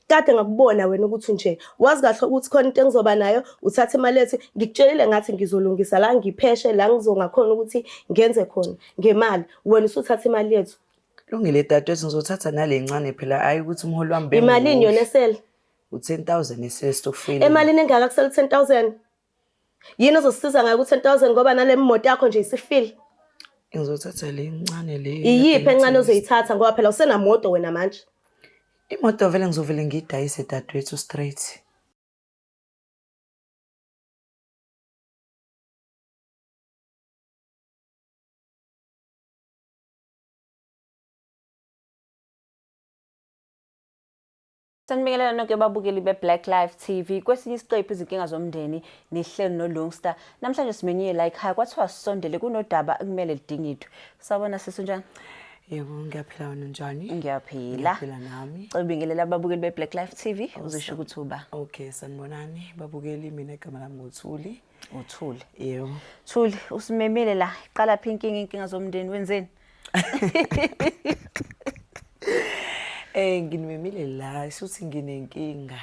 Kade ngakubona wena ukuthi nje wazi kahle ukuthi khona into engizoba nayo, uthatha imali ethi ngikutshelile ngathi ngizolungisa la ngipheshe la ngizongakhona ukuthi ngenze khona ngemali. Wena usuthatha imali yethu. Lungile dadewethu ngizothatha nale ncane phela ayi ukuthi umholo wami Imalini yona esele? U-10,000 esestokfeleni. Emalini engaka kusele 10,000? Yini ozosisiza ngayo ku-10,000 ngoba nale moto yakho nje isifile? Ngizothatha le ncane le. Iyiphi encane ozoyithatha ngoba phela usenamoto wena manje? Imoto vele ngizovele ngiyidayise dadewethu straight. Sanibingelela nonke babukeli be-Black Life TV. Kwesinye isiqephu izinkinga zomndeni nihleli noLungster. Namhlanje simenyiwe la ekhaya kwathiwa sisondele kunodaba ekumele lidingidwe. Sawubona sisi unjani? Yebo, ngiyaphila wena unjani? Ngiyaphila. Ngiyaphila nami. Cela ubingelela ababukeli be-Black Life TV uzisho ukuthi uba. Okay, sanibonani babukeli mina igama lami nguThuli. Uthuli. Yebo. Thuli, usimemile la. Iqala phi inkinga inkinga zomndeni wenzeni? Nginimemile la shuthi nginenkinga.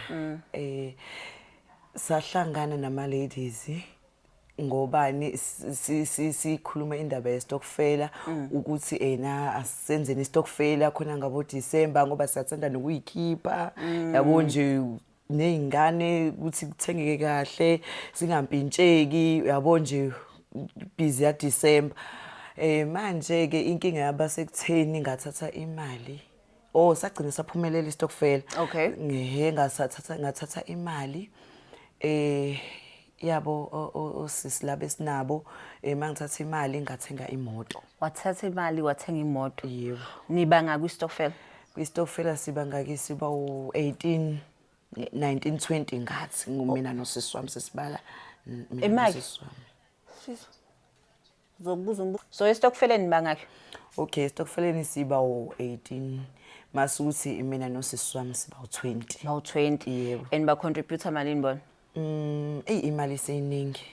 Sahlangana nama ladies ngobani sikhuluma indaba yestokfela ukuthi ena asenzeni istokfela khona ngabo December ngoba siyathanda nokuyikhipha yabo nje ney'ngane ukuthi kuthengeke kahle singampintsheki uyabo nje busy ya December manje ke inkinga yaba sekutheni ngathatha imali oh sagcina saphumelela istokfela. Okay. Ngehe ngasathatha ngathatha imali yabo osisi laba esinabo mangithatha imali ngathenga imoto. Wathatha imali wathenga imoto. Yebo. Nibanga kwistokfela? Kwistokfela siba ngaki siba u18 19 20 ngathi ngumina nosisi wami sesibala mina Imali? nosisi wami. Sisi. Zokubuza umbuzo. So estokfeleni nibangaki? Okay, estokfeleni siba u18 masukuthi mina nosisi wami siba u20. Bawu 20. Yebo. And ba contribute malini bona? Eyi imali seyiningi.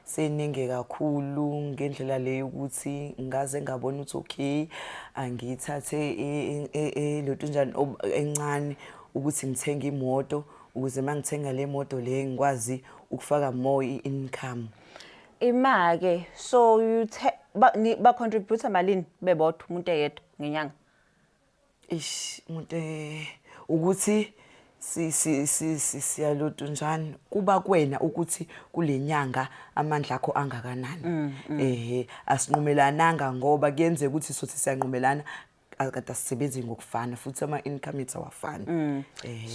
Seyiningi kakhulu ngendlela le yokuthi ngaze ngabona ukuthi okay angiyithathe lento njani encane ukuthi ngithenge imoto ukuze mangithenga le moto le ngikwazi ukufaka more i-income. Ima-ke so you ba, ni, ba contribute malini bebodwa umuntu eyedwa ngenyanga? Ish umuntu ukuthi si si si siyalotu njani kuba kuwena ukuthi kulenyanga amandla akho angakanani. Ehe asinqumelananga ngoba kuyenzeka ukuthi sothi siyanqumelana kade asisebenzi ngokufana futhi ama income ethu awafani.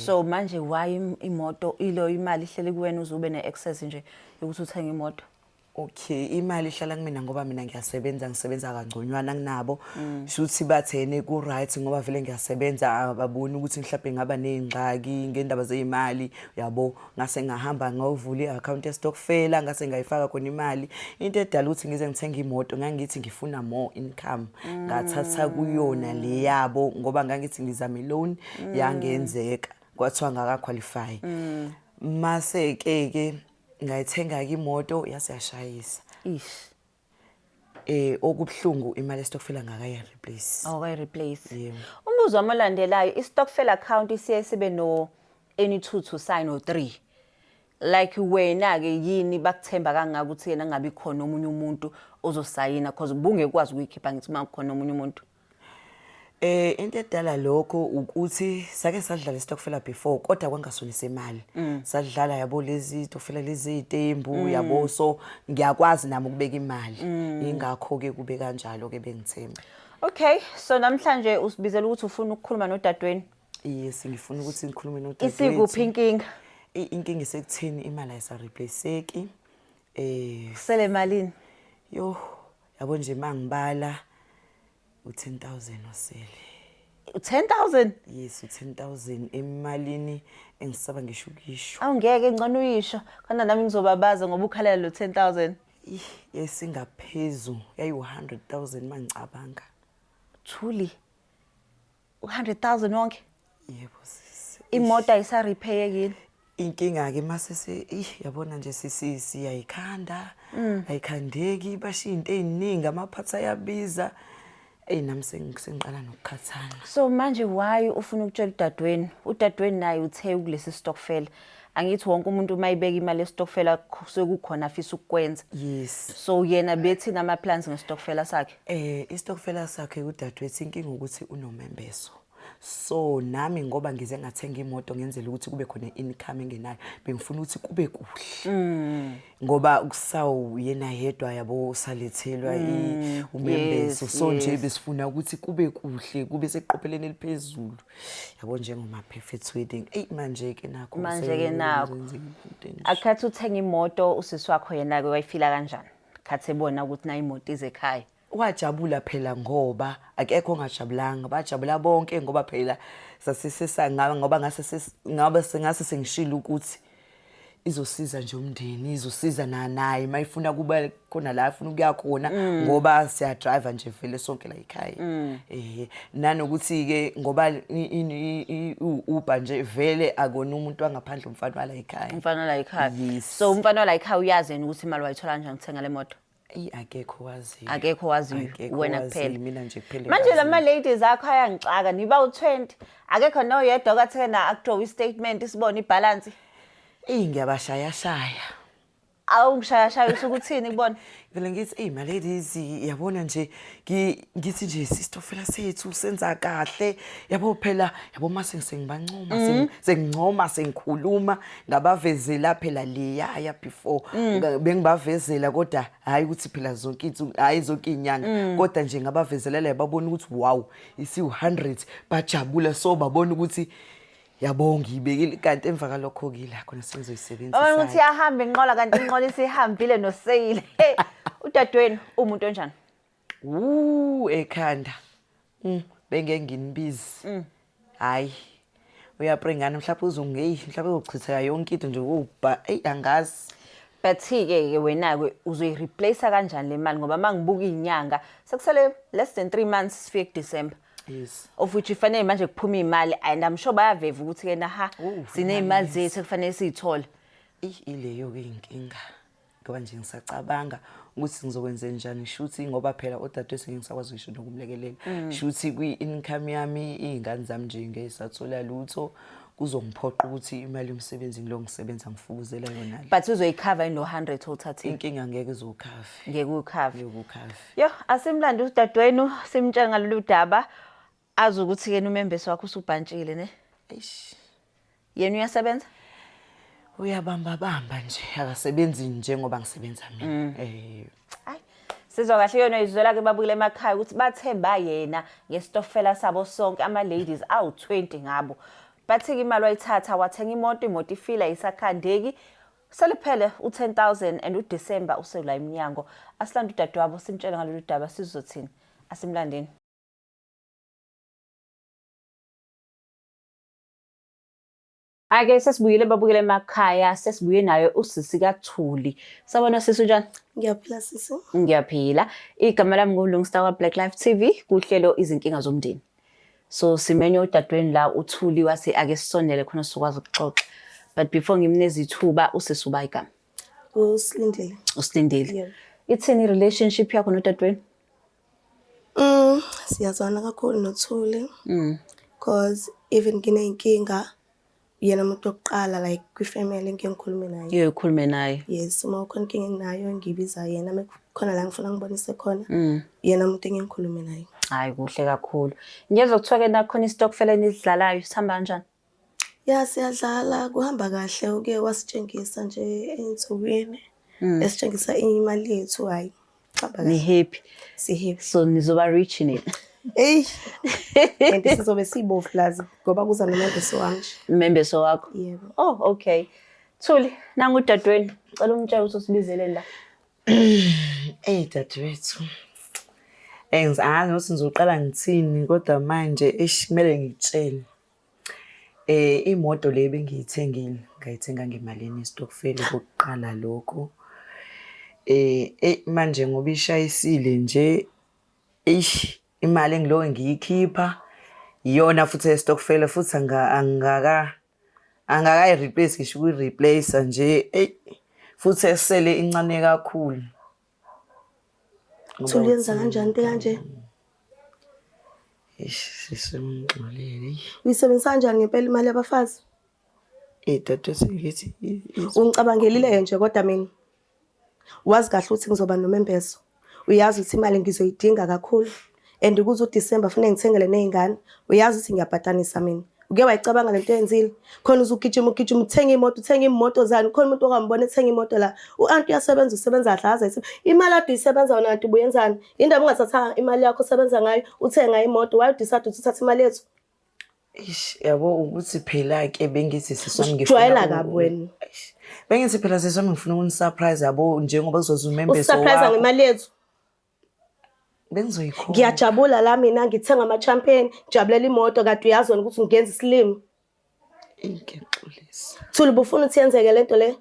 So manje why imoto ilo imali ihleli kuwena uzube ne access nje yokuthi uthenge imoto? Okay, imali ihlala kumina ngoba mina ngiyasebenza ngisebenza kangconywana kunabo. Shuthi bathene ku right ngoba vele ngiyasebenza ababoni ukuthi mhlawumbe ngaba nezingxaki ngendaba zezimali yabo ngase ngahamba ngayovula i-account yestokfela ngase ngayifaka khona imali. Into edala ukuthi ngize ngithenge imoto ngangithi ngifuna more income. Ngathatha kuyona le yabo ngoba ngangithi ngizama i-loan yangenzeka kwathiwa ngaka qualify. Mase ke ke ngayithenga ke imoto yase yashayisa. Ish. Okubuhlungu imali estokfela ngakayi replace. Awukayi replace. Yebo. Umbuzo wami olandelayo i-stokfel account isiye sibe no any 2 to sign or 3. Like wena ke yini bakuthemba kangaka ukuthi yena ngabe khona omunye umuntu ozosayina because ubungekwazi ukuyikhipha ngithi uma kukhona omunye umuntu. Into edala lokho ukuthi sake sadlala istokfela before kodwa kwangasonisa imali. Sadlala yabo lezi istokfela lezi izitembu yabo so ngiyakwazi nami ukubeka imali. Ingakho ke kube kanjalo ke bengithemba. Okay, so namhlanje usibizela ukuthi ufuna ukukhuluma nodadweni. Yes, ngifuna ukuthi ngikhulume nodadewethu. Isikuphi inkinga? Inkinga isekutheni imali ayisa replaceeki. Sele malini? Yo, yabo nje mangibala u10000 osele. 10000? Yes, u10000 emalini engisaba ngisho ukuyisho. Awungeke ngcono uyisho, khona nami ngizobabaza ngoba ukhalela lo 10000. Ih, yayisingaphezu, yayi 100000 mangicabanga. Thuli. 100000 wonke? Yebo sisi. Imoto ayisa repair-yekile. Inkinga ke mase se ih yabona nje sisi siyayikhanda ayikhandeki bashiya into eziningi amaphathi ayabiza. Eyi nami sengiqala nokukhathala. So manje why ufuna ukutshela udadewenu? Udadewenu naye uthe ukulesi stokfela. Angithi wonke umuntu uma ibeka imali estokfela sekukhona afisa ukukwenza. Yes. So yena bethini ama plans ngestokfela sakhe? Istokfela sakhe udadewethu inkinga ukuthi unomembeso. So nami ngoba ngize ngathenga imoto ngenzela ukuthi kube khona income engenayo, bengifuna ukuthi kube kuhle. Ngoba kusawu yena yedwa yabo usalethelwa umembeso. So nje besifuna ukuthi kube kuhle, kube seqopheleni eliphezulu. Yabo njengoma perfect wedding. Ey manje ke nakho Manje ke nakho. Akhathi uthenga imoto usisi wakho yena ke wayifila kanjani? Khathi ebona ukuthi na imoto ize ekhaya. Wajabula phela ngoba akekho ongajabulanga, bajabula bonke ngoba phela sasisesa ngoba ngase ngabe sengase sengishilo ukuthi izosiza nje umndeni, izosiza naye mayifuna kuba khona la afuna ukuya khona ngoba siya driver nje vele sonke la ekhaya. Nanokuthi ke ngoba Uber nje vele akona umuntu wangaphandle, umfana wala ekhaya. Umfana la ekhaya. Yes. So umfana wala ekhaya uyazi yena ukuthi imali wayithola kanjani ukuthenga le moto? Eyi akekho waziyo. Akekho waziyo, Akekho wena waziyo, kuphela. Mina nje kuphela. Manje engaziyo. lama ladies akho ayangixaka niba u20 akekho noyedwa okathe na akudraw istatement sibone ibalance. Eyi ngiyabashaya shaya. Awungishaya shaya usukuthini kubona? Vele ngithi ey my ladies yabona nje ngithi nje sistofela sethu senza kahle yabo phela yabo mase sengibancoma sengincoma sengikhuluma ngabavezela phela leya ya before bengibavezela kodwa hayi ukuthi phela zonke insuku hayi zonke izinyanga kodwa nje ngabavezela la babona ukuthi wow isiwu 100 bajabula so babona ukuthi yabo ngiyibekile kanti emva kalokho ke la khona sengizoyisebenzisa. Babona ukuthi iyahamba inqola kanti inqola isihambile noseyile. Hey, udadewenu umuntu onjani? Wuu ekhanda. Bengeke nginibize. Hayi. Uyapringana mhlawumbe uzongeyi mhlawumbe uzochitheka yonke into nje ubha eyi angazi. But ke ke wena ke uzoyireplace kanjani le mali ngoba mangibuka izinyanga sekusele less than 3 months sifike kuDecember. Yes. Of which ifanele manje kuphuma imali and I'm sure bayaveva ukuthi ke na ha Ooh, sinezimali zethu ekufanele sizithole. Eyi ileyo ke inkinga. Ngoba nje ngisacabanga ukuthi ngizokwenza njani shuthi ngoba phela udadewethu ngeke ngisakwazi ngisho nokumlekelela. Shuthi kwi-income yami iy'ngane zami nje ngeke zisathola lutho. Kuzongiphoqa ukuthi imali yomsebenzi ngilo ngisebenza ngifukuzela yona le. But uzoyicover ino 100 othathile. Inkinga ngeke izokhave. Ngeke uyicover. Ngeke ukhave. Yo, asimlande udadewenu simtshele ngalolu daba azi ukuthi yena umembeso wakho usubhantshile ne. Eish. Yena uyasebenza? Uyabamba bamba nje akasebenzi njengoba ngisebenza mina. Hayi. Sizwa kahle yona izwela ke babukele emakhaya ukuthi bathemba yena ngesitofela sabo sonke ama ladies awu 20 ngabo. Bathi ke imali wayithatha wathenga imoto, imoto ifila isakhandeki. Seliphele u10000 and uDecember usela iminyango. Asilanda udadewabo simtshele ngalolu daba sizothini. Asimlandeni. Ake sesibuyile babukele emakhaya, sesibuye nayo usisi kaThuli. Sabona sisi unjani? Ngiyaphila sisi. Ngiyaphila. Igama lami nguLungsta wa Black Life TV kuhlelo izinkinga zomndeni. So simenye udadweni la uThuli wathi ake sisondele khona sizokwazi ukuxoxa. But before ngimneze ithuba usisi uba igama. Usilindile. Usilindile. Yeah. Ithini relationship yakho nodadweni? Siyazwana kakhulu noThuli. Cause even ngineyinkinga yena umuntu wokuqala like kwifamily engike ngikhulume naye. Uye ukhulume naye. Yes, uma kukhona inkinga enginayo ngibiza yena, uma kukhona la ngifuna ngibonise khona, yena umuntu engike ngikhulume naye. Hayi kuhle kakhulu. Ngiyezwa kuthiwa ke nakhona istokfela enisidlalayo sihamba kanjani? Ya siyadlala kuhamba kahle uke wasitshengisa nje ey'nsukwini esitshengisa imali yethu hhayi kuhamba Ni kahle. happy. Si-happy. So nizoba rich nina. Eyi and sizobe sibovu lazi ngoba kuza nomembeso wami nje. Umembeso wakho. Yebo. Oh okay. Thuli, nangu udadewenu. Cela umtshele ukuthi usibizeleni la. Eyi dadewethu. Angazi nokuthi ngizoqala ngithini kodwa manje eish kumele ngikutshele. Imoto le ebengiyithengile ngayithenga ngemali yestokfela okokuqala lokho. Eyi manje ngoba ishayisile nje eish imali engilokhu ngiyikhipha iyona futhi eyestokfela futhi angakayi-replace ngisho ukuyi-replace-a nje eyi futhi esele incane kakhulu. Thuli yenza kanjani into kanje? Eish, sisi ungixolele. Uyisebenzisa kanjani ngempela imali yabafazi? Eh dadewethu ngithi Ungicabangelile nje kodwa mina. Wazi kahle ukuthi ngizoba nomembeso. Uyazi ukuthi imali ngizoyidinga kakhulu and kuze uDisemba kufanele ngithengele ney'ngane. Uyazi ukuthi ngiyabhatanisa mina. Uke wayicabanga lento oyenzile? Khona uzugijima ugijima uthenga imoto uthenga imoto zani khona umuntu okambona ethenga imoto la. U-anti uyasebenza usebenza kahle akaze imali ade uyisebenza wena kanti ubuyenzani? Yindaba ungathathanga imali yakho osebenza ngayo uthenge ngayo imoto why udecide ukuthi uthathe imali yethu? Eish, yabo ukuthi phela ke bengithi sisi wami ngifuna Usijwayela kabi wena. Eish, bengithi phela sisi wami ngifuna ukunisurprise yabo njengoba kuzoza umembeso Usurprise wakho. ngemali yethu. Bengizoyikhona. Ngiyajabula la mina ngithenga ama-champagne, ngijabulela imoto kade uyazi wena ukuthi ngenza isilima. Eyi, ngiyaxolisa. Thuli ubufuna ukuthi yenzeke lento le?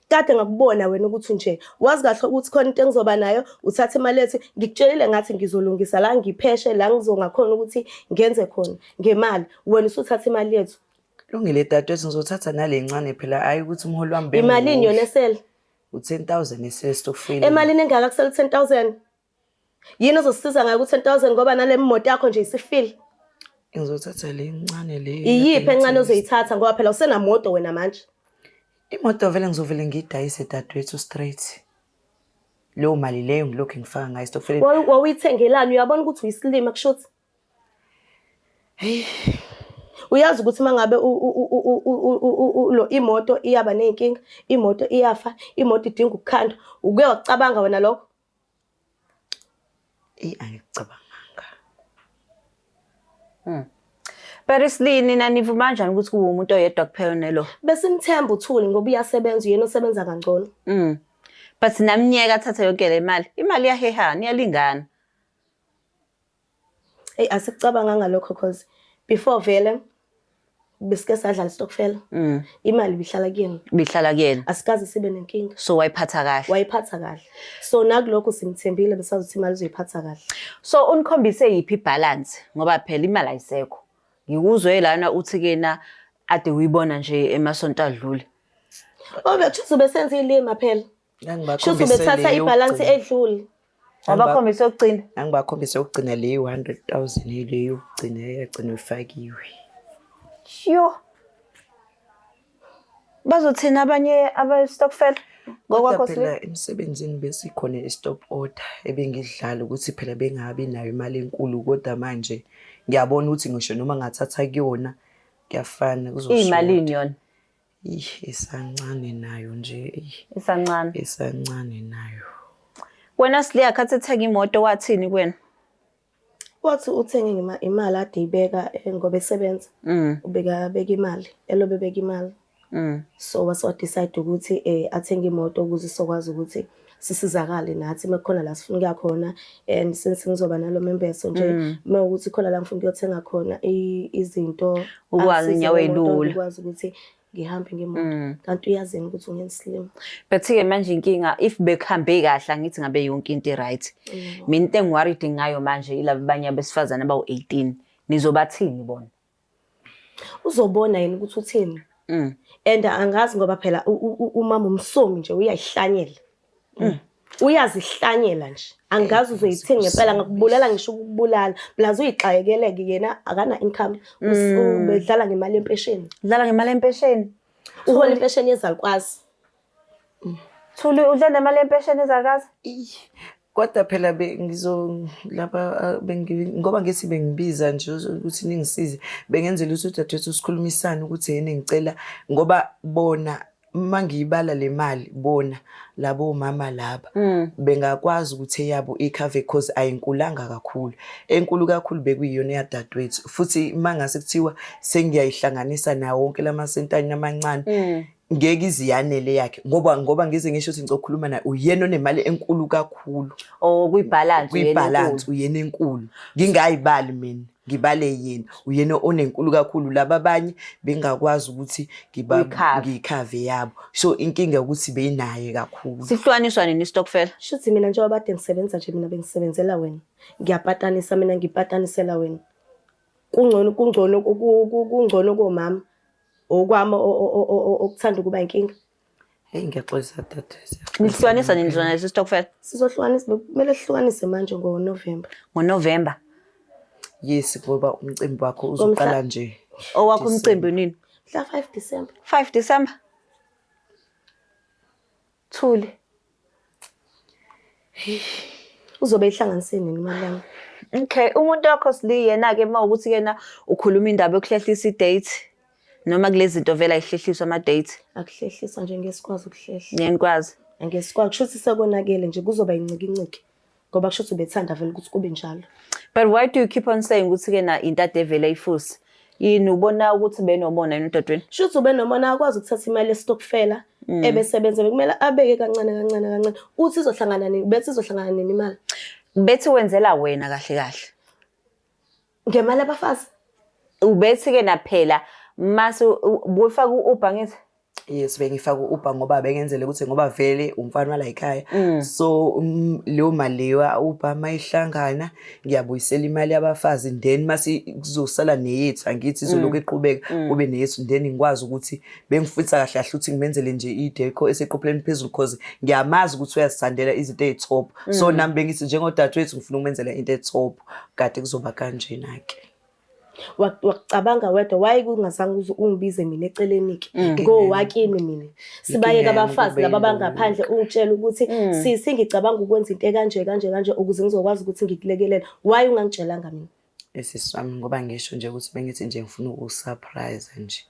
Kade ngakubona wena ukuthi nje wazi kahle ukuthi khona into engizoba nayo uthatha imali ethi ngikutshelile ngathi ngizolungisa la ngipheshe la ngizongakhona ukuthi ngenze khona ngemali wena usuthatha imali yethu. Kulungile dadewethu ngizothatha nale ncane phela ayi ukuthi umholo wami Imalini yona esele? U-10 000 esestokfeleni. Emalini engaka kusele 10 000? Yini ozosisiza ngayo ku-10 000 ngoba nale moto yakho nje isifile? Ngizothatha le ncane le. Iyiphi encane ozoyithatha ngoba phela usenamoto wena manje? Imoto vele ngizovele ngiyidayise dadewethu straight. Leyo mali leyo ngilokhu ngifaka ngayo estokfeleni. Wawuyithengelani uyabona ukuthi uyisilima kushuthi? Hey, Uyazi ukuthi mangabe lo imoto iyaba nezinkinga, imoto iyafa, imoto idinga ukukhandwa. Uke wakucabanga wena lokho? Eyi angikucabanganga. But isilini nanivuma kanjani ukuthi kuwumuntu umuntu oyedwa kuphela nelo? Besimthemba uThuli ngoba uyasebenza uyena osebenza kangcono. But namnyeka athathe yonke le mali. Imali iyahehana, iyalingana. Hey asikucabanganga lokho cause before vele besike sadlala istokfela. Imali ibihlala kuyena. Bihlala kuyena. Asikaze sibe nenkinga. So wayiphatha kahle. Wayiphatha kahle. So nakulokho simthembile besazi ukuthi imali uzoyiphatha kahle. So unikhombise yiphi ibalance ngoba phela imali ayisekho. Ngikuzwe lana uthi kena ade uyibona nje emasonto adlule. Oh bekusho ubesenza ilima phela. Shuthi ubethatha ibalance edlule. Wabakhombisa yokugcina. Angibakhombise yokugcina leyo 100 000 leyo yokugcina eyagcina ifakiwe. Yo. Bazothina abanye aba-stokvel Kodwa ngokwakho phela emsebenzini besikhona i-stop order ebengidlala ukuthi phela bengabi nayo imali enkulu kodwa manje ngiyabona ukuthi ngisho noma ngathatha kuyona kuyafana kuzoshoda. Iyimalini yona? Ih, isancane nayo nje. Ih, Isancane. Isancane nayo. Wena Sliya khathi ethenga imoto wathini kuwena? Wathi uthenge imali ade ibeka ngoba esebenza. Ubeka beka imali, elobe beka imali. So wase wa-decide ukuthi athenge imoto ukuze sizokwazi ukuthi sisizakale nathi uma kukhona la sifuna ukuya khona and since ngizoba nalo membeso nje uma ukuthi khona la ngifuna ukuyothenga khona izinto Ukwazi angisize inyawo ngemoto, ey'lula. ngikwazi ukuthi ngihambe ngemoto kanti uyazini ukuthi ungenza isilima. But-ke manje inkinga if bekuhambe kahle angithi ngabe yonke into i-right. Mina into engi-worried ngayo manje ilaba abanye abesifazane abawu-18 nizobathini bona? Uzobona yena ukuthi uthini. And angazi ngoba phela umama umsomi nje uyayihlanyela. Uyazihlanyela nje. Angazi uzoyithini ngempela ngakubulala ngisho ukubulala. Plus uyixayekeleke yena akana income. Ubedlala ngemali yempesheni. Dlala ngemali yempesheni. Uhola impesheni yezalukwazi. Thuli udla nemali yempesheni ezakazi? Ih, kodwa phela bengizo lapha ngoba ngithi bengibiza nje ukuthi ningisize bengenzela ukuthi udadewethu sikhulumisane ukuthi yena ngicela ngoba bona uma ngiyibala le mali bona labo mama laba bengakwazi ukuthi eyabo ikhave cause ayinkulanga kakhulu enkulu kakhulu bekuyiyona yadadewethu futhi uma ngase kuthiwa sengiyayihlanganisa nawo wonke lamasentanyana amancane ngeke iziyanele yakhe ngoba ngize ngisho ukuthi ngizokhuluma naye uyena onemali enkulu kakhulu Oh kwibalance kwibalance uyena enkulu ngingayibali mina ngibale yena uyena onenkulu kakhulu laba abanye bengakwazi ukuthi Uyikhave. ngiyikhave yabo so inkinga ukuthi beyinaye kakhulu. Sihlukaniswa nini istokfela? Shuthi mina njengoba kade ngisebenza nje mina bengisebenzela wena. Ngiyapatanisa mina ngipatanisela wena. Kungcono kungcono kungcono komama okwami okuthanda ukuba inkinga. Hey ngiyaxolisa dade. Nihlukanisa nini sona lesi stokfela? Sizohlukanisa kumele sihlukanise manje ngoNovember. NgoNovember. Yes, ngoba umcimbi wakho uzoqala nje. Owakho umcimbi nini? Mhla 5 December. 5 December. Thuli. Uzobe ihlanganise nini imali yami? Okay, umuntu wakho Sli yena ke uma ukuthi yena ukhuluma indaba yokuhlehlisa i-date noma kulezi zinto vele ayihlehliswa ama-date. Akuhlehliswa nje ngeke sikwazi ukuhlehla. Ngeke nikwazi. Angeke sikwazi kusho ukuthi sekonakele nje kuzoba inciki inciki. Ngoba kusho ukuthi ubethanda vele ukuthi kube njalo. But why do you keep on saying ukuthi ke na into ade vele ayifusi? Yini ubona ukuthi benomona yini udadewenu? Shuthi ube nomona akwazi ukuthatha imali yesitokfela ebesebenza bekumele abeke kancane kancane kancane. Uthi izohlangana nini? Bethi izohlangana nini imali? Bethi wenzela wena kahle kahle. Ngemali yabafazi. Ubethi ke na phela mase ubufaka u-Uber ngithi Yes, bengifaka u-Uber ngoba bengenzele ukuthi ngoba vele umfana wala ekhaya. So leyo mali leyo Uber mayihlangana ngiyabuyisela imali yabafazi, then mase kuzosala neyethu, angithi izolokhu iqhubeka kube neyethu, then ngikwazi ukuthi bengifisa kahle kahle ukuthi ngimenzele nje i-decor eseqopheleni phezulu, cause ngiyamazi ukuthi uyazithandela izinto ey'top. So nami bengithi njengodadewethu ngifuna ukumenzela into e-top, kade kuzoba kanjena-ke. Wakucabanga wedwa, why kungazange uze ungibize mina eceleni-ke ngowakini mina sibayeke Inkinga yami abafazi kube laba yilona. bangaphandle, ungitshela ukuthi sisi ngicabanga ukwenza into ekanje kanje kanje ukuze ngizokwazi ukuthi ngikulekelele. Why ungangitshelanga mina? Esisi wami, ngoba ngisho nje ukuthi bengithi nje ngifuna ukusurprise nje.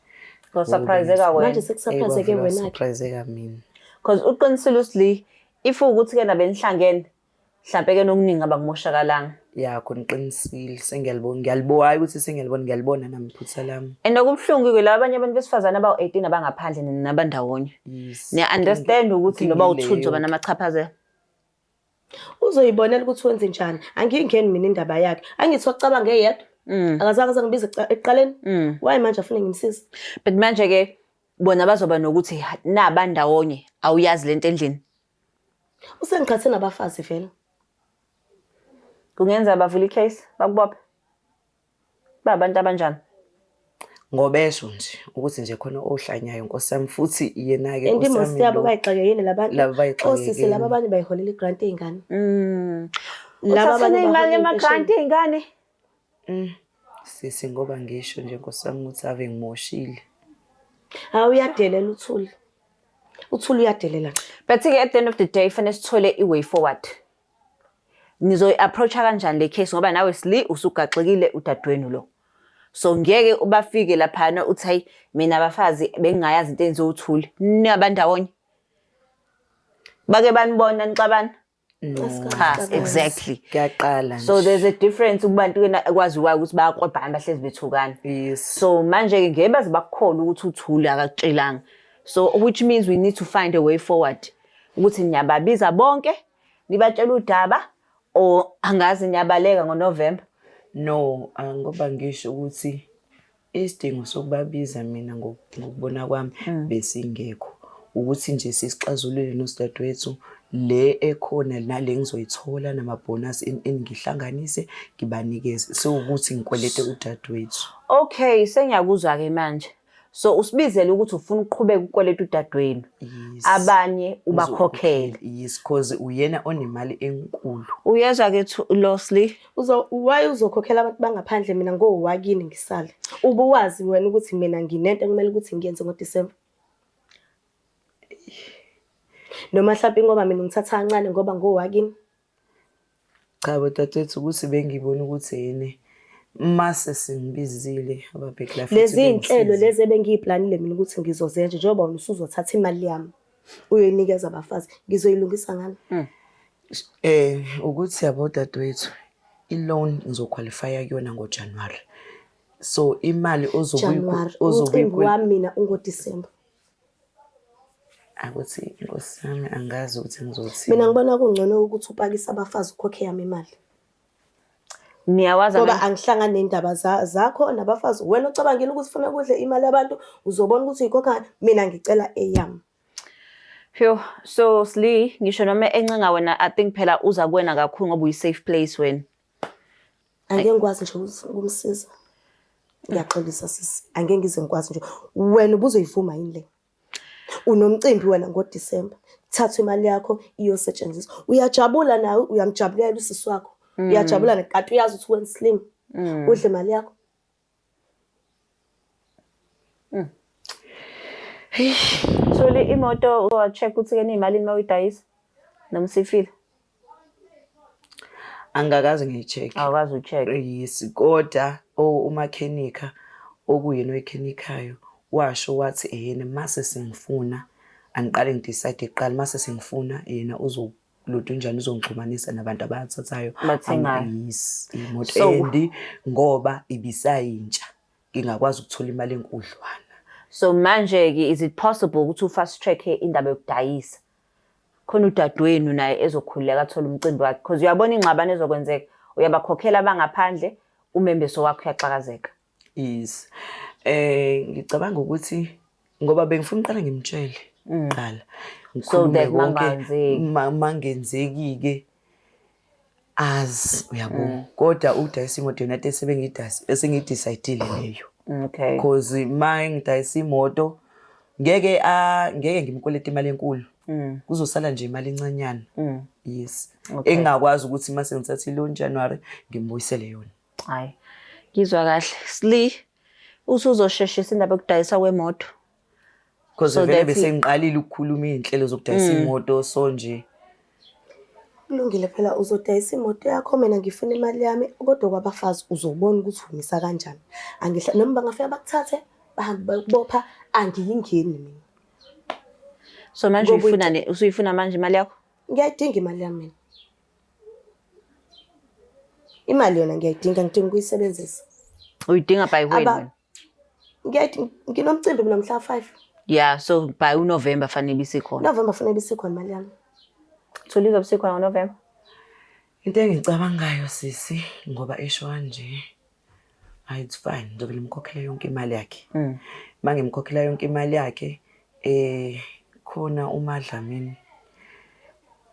Ngo-surprise-eka wena. Manje sekusurprise-ke wena-ke. Surprise-eka mina. Because uqinisile uSli, if ukuthi ke nabe nihlangene mhlampe ke nokuningi abakumoshakalanga. Ya, khona uqinisile, sengiyalibona, ngiyalibona, hayi ukuthi sengiyalibona, ngiyalibona nami iphutha lami. And okubuhlungu ke la abanye abantu besifazane abawu-18 abangaphandle nabandawonye. Yes. Niya-understand ukuthi Inkinga noba u-2 ileyo. uzoba namachaphazelo. Uzoyibonela ukuthi wenze njani. Angiyingeni mina indaba yakhe. Angithi wacabanga eyedwa. Akazange aze ngibize ekuqaleni. Why manje afune ngimsize? But manje ke bona bazoba nokuthi nabandawonye awuyazi lento endlini. Usengiqhathe nabafazi vele. Kungenza bavule i-case bakubophe. Ba abantu abanjani? Ngobesho nje ukuthi nje khona ohlanyayo nkosi yami, futhi yena-ke And nkosi imosti yami yabo lo- bayixakekile labantu. Laba bayixakekile. Osisi laba abanye bayiholela i-grant ey'ngane. Laba Uthathene abanye imali bahola yama-grant impesheni. ey'ngane. Sisi, ngoba ngisho nje nkosi yami ukuthi ave ngimoshile. Hawu, uyadelela uThuli. UThuli uyadelela. But ke at the end of the day fanele sithole i-way forward. Nizoyi-approach-a kanjani le case ngoba nawe Sli usugaxekile udadewenu lo. So ngeke ubafike laphana uthi hayi mina abafazi bengingayazi into enziwa uThuli. Ningabandawonye. Bake banibona nixabana? Cha, exactly. Kuyaqala So nje. there's a difference kubantu ke ekwaziwayo ukuthi bayakwebhana bahlezi bethukana. So manje ke ngeke baze bakukholwe ukuthi uThuli akakutshelanga. So which means we need to find a way forward. Ukuthi niyababiza bonke nibatshela udaba or angazi niyabaleka ngoNovember. No, ngoba ngisho ukuthi isidingo sokubabiza mina ngokubona kwami besingekho. Ukuthi nje sisixazulule nosidadewethu le ekhona nale ngizoyithola namabhonasi engihlanganise ngibanikeze. Sewukuthi ngikwelete udadewethu. Okay, sengiyakuzwa ke manje. So usibizele ukuthi ufuna ukuqhubeka ukweleta udadewenu. Yes. Abanye ubakhokhele. Yes, cause uyena onemali enkulu. Uyezwa ke Losli? Uzo why uzokhokhela abantu bangaphandle mina ngowakini ngisale? Ubuwazi wena ukuthi mina nginento ekumele ukuthi ngiyenze ngoDecember. Noma mhlawumbe ngoba mina ngithatha kancane ngoba ngowakini. Cha bodadewethu, ukuthi bengibona ukuthi yini mase sengibizile ababheki la futhi Lezi iy'nhlelo bengisiza. Lezi ebengiy'planile mina ukuthi ngizozenza njengoba wena usuzothatha imali yami uyoyinikeza abafazi, ngizoyilungisa ngani? Ukuthi yabo dadewethu, i-loan ngizoqualify kuyona ngoJanuary. So imali ozobe January, ozobe umcimbi wami mina ungoDecember. Akuthi inkosi yami, angazi ukuthi ngizothini. Mina ngibona kungcono ukuthi upakise abafazi ukhokhe yami imali. Niyawazi Ngoba angihlangani ney'ndaba zakho nabafazi. Wena ucabangile ukuthi ufuna kudle imali yabantu, uzobona ukuthi uyikhokha, mina ngicela eyami. Phew, so Sli, ngisho noma encenga wena, I think phela uza kuwena kakhulu ngoba uyi-safe place wena. Angeke ngikwazi nje ukumsiza. Ngiyaxolisa sisi, angeke ngize ngikwazi nje. Wena ubuzoyivuma yini le? Unomcimbi wena ngoDisemba. Thatha imali yakho iyosetshenziswa. Uyajabula nawe, uyamjabulela usisi wakho. Uyajabula kanti uyazi ukuthi wena slim. Udle imali yakho. Thuli imoto wa-check ukuthi ke imalini uma uyidayisa noma usifile. Angikakaze ngiyi-check. Awukazi u-check. Yes, kodwa umakhenikha okuyena oyikhenikhayo washo wathi ehene mase sengifuna angiqale ngi-decide kuqala mase sengifuna yena uzoludunjani uzongixhumanisa nabantu abathathayo. Abathengayo. Yes, imoto and ngoba ibisayintsha ngingakwazi ukuthola imali enkudlwana. So manje-ke is it possible ukuthi u-fast track indaba yokudayisa? Khona udadewenu naye ezokhululeka athole umcimbi wakhe because uyabona ingxabano ezokwenzeka, uyabakhokhela abangaphandle, umembeso wakho uyaxakazeka. Yes. Ngicabanga ukuthi ngoba bengifuna uqala ngimtshele kuqala. So Ngikhulume that konke mangenzeki. Mangenzeki-ke azi uyabo. Kodwa ukudayisa imoto yona into esengiyidecide-ile leyo. Because ma ngidayisa imoto ngeke ngeke ngimkwelete imali enkulu. Kuzosala nje imali encanyana. Yes. Engingakwazi ukuthi mase ngithatha i-loan January ngimbuyisele yona. Hayi. Ngizwa kahle. Sli, usuzosheshisa indaba yokudayisa kwemoto. Because So vele that bese ngiqalile ukukhuluma iy'nhlelo zokudayisa imoto so nje. Kulungile phela uzodayisa imoto yakho, mina ngifuna imali yami, kodwa kwabafazi uzobona ukuthi umisa kanjani. Angihla noma bangafika bakuthathe bahambe bayokubopha, angiyingeni mina. So manje Ngoba uyifuna ne usuyifuna manje imali yakho? Ngiyayidinga imali yami mina. Imali yona ngiyayidinga, ngidinga ukuyisebenzisa. Uyidinga by when wena? Ngiyayidinga, nginomcimbi mina mhla 5. Yeah, so by uNovember fanele ibisikhona. November fanele ibisikhona imali yami. Thuli izobe isikhona ngoNovember? Into engicabangayo sisi ngoba esho kanje, hayi it's fine, ngizobe ngimkhokhela yonke imali yakhe. Uma ngimkhokhela yonke imali yakhe, khona uMadlamini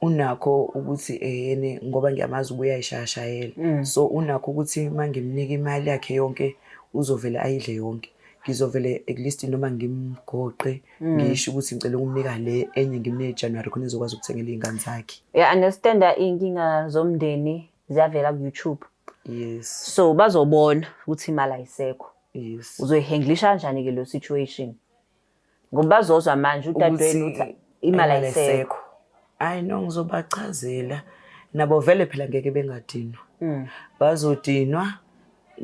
unakho ukuthi yena ngoba ngiyamazi ubuye ayishayashayele. So unakho ukuthi uma ngimnika imali yakhe yonke uzovele ayidle yonke. Ngizovele at least noma ngimgoqe ngisho ukuthi ngicela ukumnika le enye ngimnike January khona ezokwazi ukuthengela iy'ngane zakhe. Uya-understand-a iy'nkinga zomndeni ziyavela ku-YouTube. Yes. So bazobona ukuthi imali ayisekho. Yes. Uzoyihandlisha kanjani ke leyo situation? Ngoba bazozwa manje udadewenu Ukuthi uthi imali ayisekho. Hayi no, ngizobachazela. Nabo vele phela ngeke bengadinwa. Bazodinwa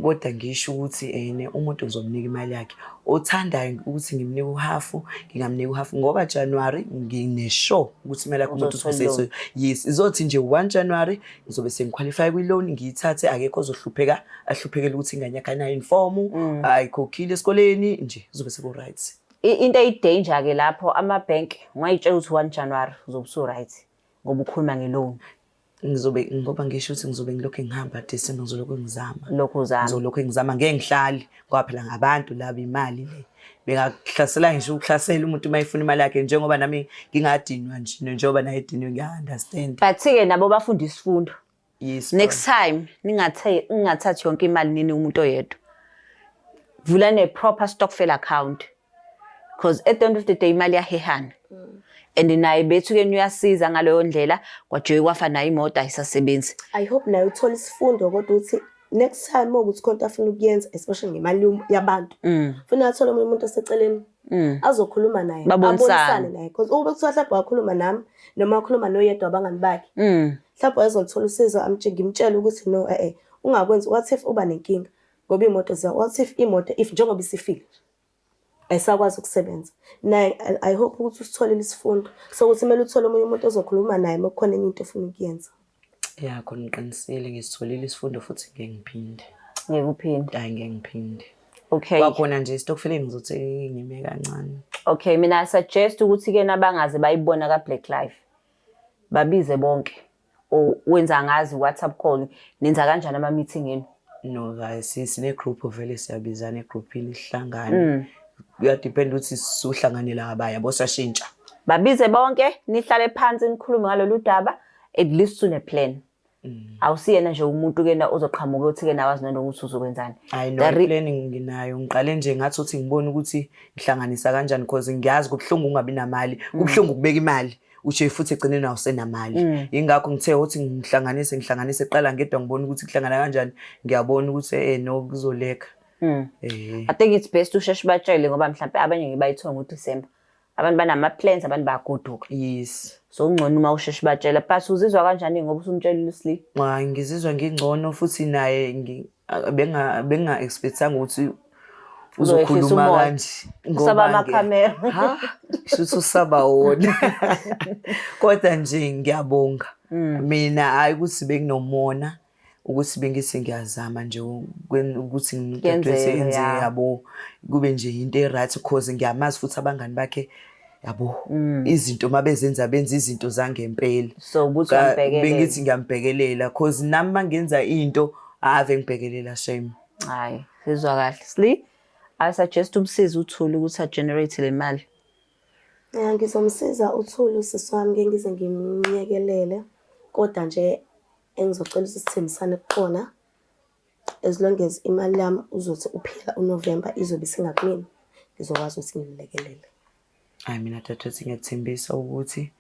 kodwa ngisho ukuthi ene umuntu ngizomnika imali yakhe. Othandayo ukuthi ngimnike uhafu, ngingamnika uhafu ngoba January ngine-sure ukuthi imali yakhe umuntu Uzothola uzobe i-loan. Yes, izothi nje 1 January ngizobe sengiqualify kwi-loan ngiyithathe, akekho ozohlupheka, ahluphekele ukuthi ingane yakhe ayinayo uniform, ayikhokhile esikoleni nje, kuzobe seku-right. Into eyi-danger ke lapho ama-bank ungayitshela ukuthi 1 January uzobe usu-right ngoba ukhuluma nge-loan. Ngizobe ngoba ngisho ukuthi ngizobe ngilokhu ngihamba December, ngizolokhu ngizama. Lokhu uzama. Ngizolokhu ngizama, ngeke ngihlale ngoba phela ngabantu laba imali le. Bengakuhlasela ngisho ukuhlasela umuntu uma efuna imali yakhe njengoba nami ngingadinwa nje, njengoba naye ediniwe ngiya-understand. But ke nabo bafunda isifundo. Yes, Next time ningathathi yonke imali nini umuntu oyedwa. Vula ne proper stokvel account. Because at the end of the day imali iyahehana. And naye bethu ke uyasiza ngaleyo ndlela kwaJoy kwafa nayo imoto ayisasebenzi. I hope naye uthola isifundo kodwa ukuthi next time ukuthi khona into afuna ukuyenza especially ngemali yabantu. Funa athole omunye umuntu oseceleni azokhuluma naye, Babonisane. abonisane naye because ube kuthiwa mhlawumbe wakhuluma nami noma wakhuluma noyedwa wabangani bakhe. Mhlawumbe wayezolithola usizo ngimtshele ukuthi no ungakwenzi, what if uba nenkinga ngoba imoto ziya, what if imoto if njengoba isifile ayisakwazi ukusebenza. Naye I hope ukuthi usitholile isifundo sokuthi kumele uthole omunye umuntu ozokhuluma naye uma kukhona enye into ofuna ukuyenza. Ya khona ngiqinisile, ngisitholile isifundo futhi ngeke ngiphinde. Ngeke uphinde. Hayi ngeke ngiphinde. Okay. Kwakhona nje isitokfeleni ngizothi ngime kancane. Okay, mina I suggest ukuthi ke nabangaze bayibona ka Black Life babize bonke. Or wenza ngazi WhatsApp call, nenza kanjani ama meeting enu? No guys, sine group vele siyabizana egroupini sihlangane. Kuyadepend ukuthi sisuhlanganela kabani, yabo siyashintsha. Babize bonke, nihlale phansi nikhulume ngalolu daba, at least une plan. Awusiyena nje umuntu ke na ozoqhamuka uthi ke nawazi nanokuthi uzokwenzani. Hayi no, The planning nginayo. Ngiqale nje ngathi uthi ngibone ukuthi ngihlanganisa kanjani because ngiyazi kubuhlungu ungabi namali, kubuhlungu ukubeka imali. Ushe futhi egcineni awusenamali. Yingakho ngithe uthi ngihlanganise ngihlanganise qala ngedwa, ngibona ukuthi kuhlangana kanjani, ngiyabona ukuthi no, kuzoleka. I think it's best usheshe ubatshele, ngoba mhlawumbe abanye ngibayithola ngoDecember. Abantu banama-plans, abantu bayagoduka. So ungcono uma usheshe ubatshela. But uzizwa kanjani ngoba usumtshelile uSli? Hayi, ngizizwa ngingcono futhi naye benga expectanga ukuthi Uzoyehlisa uzokhuluma umoya. kanje. Usaba amakhamera. Ha, shuthi usaba wona. Kodwa nje ngiyabonga. Mina hayi ukuthi benginomona, ukuthi bengithi ngiyazama nje ukuthi Kuyenzeka, enze ya. yabo, kube nje into e-right, cause ngiyamazi futhi abangani bakhe, yabo, izinto mabezenza benza izinto zangempela. So ukuthi uyambhekelela. Bengithi ngiyambhekelela, cause nami mangenza into ave ngibhekelela, shame. Hayi, sizwa kahle. Sli, I suggest umsize uThuli ukuthi a-generate le mali. Ya, ngizomsiza uThuli usisi wami, ngeke ngize ngimnyekelele, kodwa nje engizocela ukuthi sithembisane kukona, as long as imali yami uzothi uphela uNovember izobe isingakumina, ngizokwazi ukuthi ngimlekelele. Hayi, mina dadewethu, ngiyakuthembisa ukuthi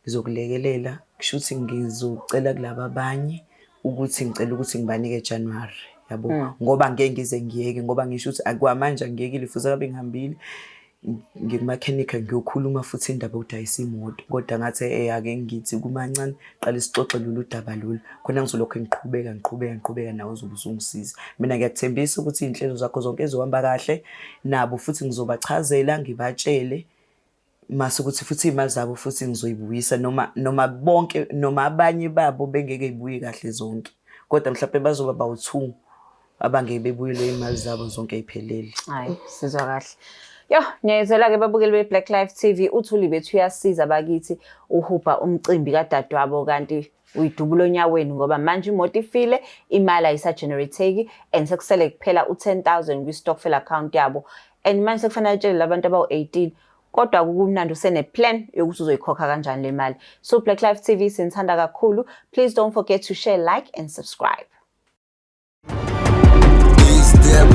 ngizokulekelela. Kusho ukuthi ngizocela kulaba abanye ukuthi ngicela ukuthi ngibanike January, yabo, ngoba ngeke ngize ngiyeke, ngoba ngisho ukuthi akwamanje angiyekile futhi akabe ngihambile ngikumakhenikha ngiyokhuluma futhi indaba yokudayisa imoto, kodwa ngathi ake ngithi kumancane qale sixoxe lolu daba lolu, khona ngizolokhu ngiqhubeka ngiqhubeka ngiqhubeka, nawe uzobe usungisiza. Mina ngiyakuthembisa ukuthi iy'nhlelo zakho zonke zizohamba kahle, nabo futhi ngizobachazela, ngibatshele mase ukuthi futhi iy'mali zabo futhi ngizoyibuyisa, noma bonke noma abanye babo bengeke yibuye kahle zonke, kodwa mhlawumbe bazoba bawu-two abangeke bebuyelwe iy'mali zabo zonke ey'phelele. Hayi, sizwa kahle. Yo, ngiyayizwela-ke babukeli be-Black Life TV, uThuli bethu uyasiza bakithi, uhubha umcimbi kadadewabo kanti uyidubula onyaweni, ngoba manje imoto ifile, imali ayisa-generate-eki and sekusele kuphela u-10 000 kwi-stokvel account yabo, and manje sekufanele atshele labantu abawu-18, kodwa kukumnandi usene-plan yokuthi uzoyikhokha kanjani le mali. So Black Life TV, sinithanda kakhulu. Please don't forget to share, like and subscribe. Is there